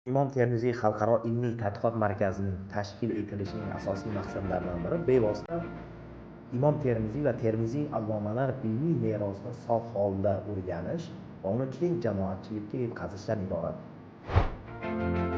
Imom Termiziy xalqaro ilmiy tadqiqot markazining tashkil etilishining asosiy maqsadlaridan biri bevosita Imom Termiziy va Termiziy allomalar ilmiy merosini sof holda o'rganish va uni keng jamoatchilikka yetkazishdan iborat.